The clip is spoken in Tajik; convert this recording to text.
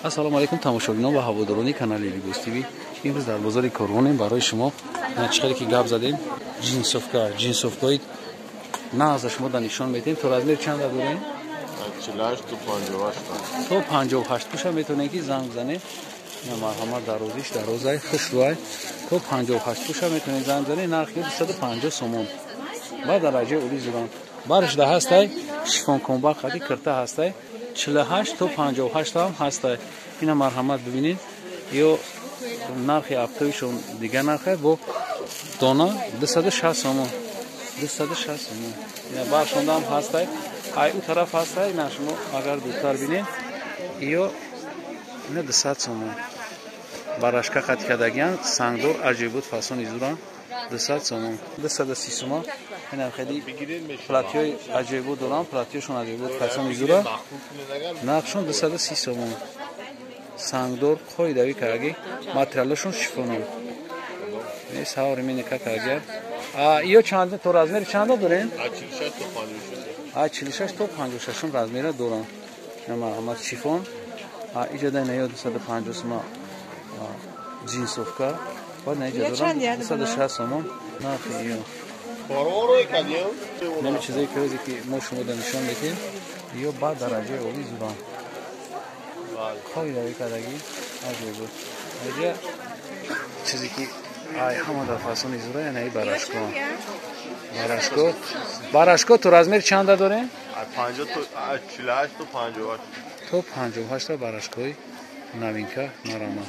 Ассалому алайкум, тамошобинон ва ҳаводорони канали Либос ТВ. Имрӯз дар бозори Корвонем. Барои шумо чӣ хеле ки гап задем, ҷинсовка, ҷинсовкаи нағза шумо да нишон медиҳем. То размер чанда дорем? 48 то 58. То 58 пуша метавонем ки занг бизанем. Марҳамат, дарозиш дарозай, хушрӯай. То 58 пуша метавонем занг бизанем. Нархи 250 сомон. Ба дараҷаи олӣ зуран. Барашда ҳастай, шифон комбар қади кирта ҳастай. 48 то 58 ҳам ҳастай. Ина марҳамат бибинед. Ё нархи аптоишон дигар нархе бо дона 260 сомон. 260 сомон. Ина баршонда ҳам ҳастай. Ай у тараф ҳастай, ина шумо агар дуртар бинед, ё ина 200 сомон. Барашка қати кардагиян, сангдор аҷоибот фасони зуран 200 сомон. 230 сомон. Ина хеле платиҳои аҷоибот дорам, платиҳошон аҷоибот фасони зура. Нархшон 230 сомон. Сангдор қоидавӣ кардаги, материалашон шифонон. Саври менека кардаги. Ё чанд то размери чанда дорем? 46 то 56. А 46 то 56 размера дорам. Марҳамат, шифон. Иҷа дай на ё 250 сомон ҷинсовка. Баъд на иҷа дорам 260 сомон нархи ё. Нами чизое ки ҳозе ки мо шумо да нишон медиҳем, ё ба дараҷаи олӣ зуран. Қоидавӣ кардагӣ аҷоибот. Иҷа чизе ки ай ҳама дар фасони зура, яъне ай барашко. Барашко. Барашко то размер чанда дорем? 50 то 48 то 58. То 58 та барашкои новинка марама.